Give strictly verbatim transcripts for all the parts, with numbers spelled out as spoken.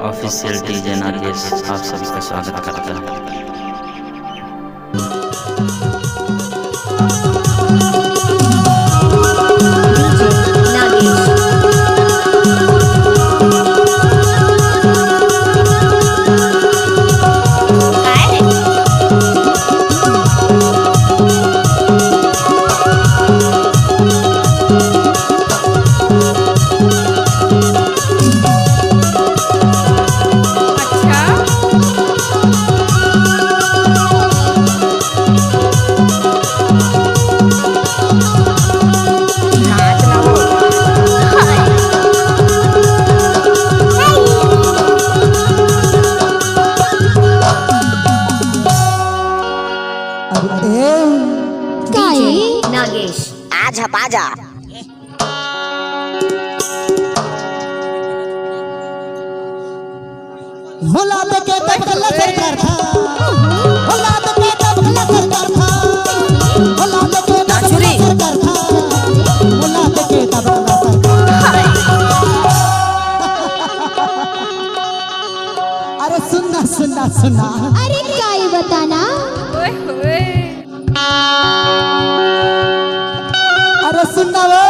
Official DJ Nagesh आप सभी का स्वागत करता है। अरे ए, का ए? नागेश। आज हपा जा। बोला दे के तब गला सरकार था। बोला दे के तब गला सरकार था। बोला दे के तब गला सरकार था। बोला दे के तब गला सरकार था। अरे सुनना, सुनना, सुनना। अरे काई बताना। ओए होए। अरे सुन ना वो।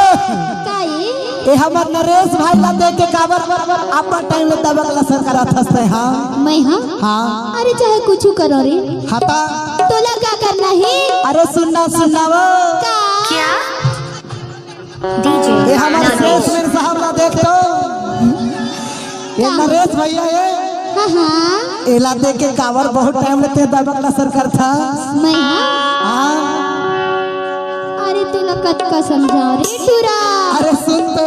काई? ए हमर नरेश भाई ला देख के काबर अपन टाइम ले दबक ला सर करा थस ते, हाँ? मैं हाँ? हाँ। अरे चाहे कुछ करो रे। हाँ ता। तोला का करना है? अरे सुन ना, सुन ना वो। का? क्या? डीजे ए हमर नागेश। सेल्समैन साहब ला देख तो। ये का? नरेश भैया ये। हाँ, हाँ। एला देख के काबर बहुत टाइम लेते हैं दबक ला सर करथा। मैं हाँ? हाँ। अरे तोला कतका समझाओ रे टूरा। अरे सुन तो।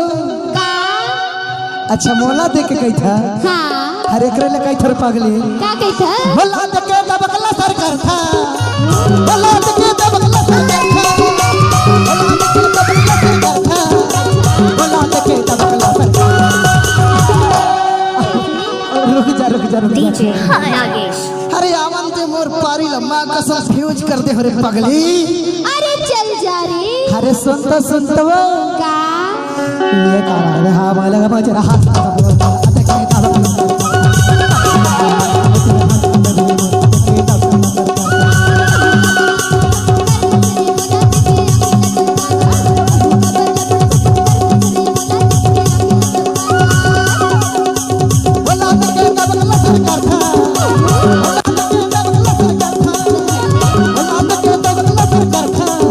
का? अच्छा मोला देख के कही था। हाँ। अरे एकरे ले कही थर पगली। का कही था? मोला देख के दबक ला सर करथा। बोला देखे तब गला सर करथा। बोला देखे तब गला सर करथा। बोला देखे तब गला सर करथा। रुक जा, रुक जा, रुक जा। डीजे नागेश। अरे आवन ते मोर पारी ला माँ कसम फ्यूज कर दे हरे पगली। अरे चल जा रे। अरे सुन तो, सुन तो वो। का? ये का बात है? हाँ, मालूम है मुझे, रहा।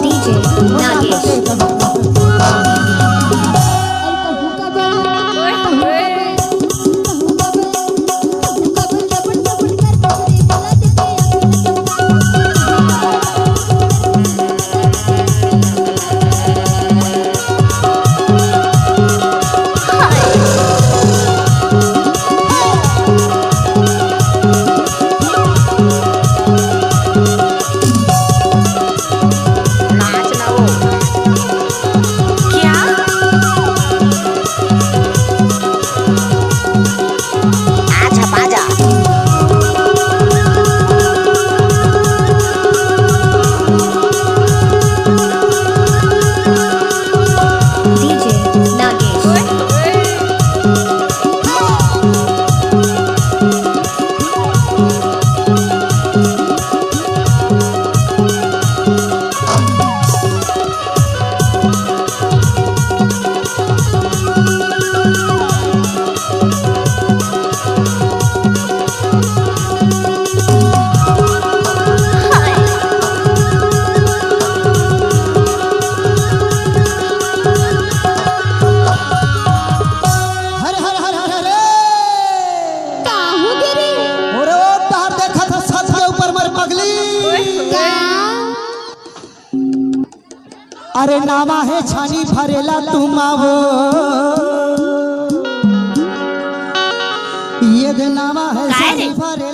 डीजे नागेश। नाच ना वो। क्या? आज हपा जा। डीजे नागेश। हरे, हरे, हरे, हरे, हरे। का हो गे रे? अरे ओ तार देखत ह छत के ऊपर मर पगली। का? अरे नावा हे छानी भरेला तुम आवो। ये दे नावा हे काय रे? छानी भरे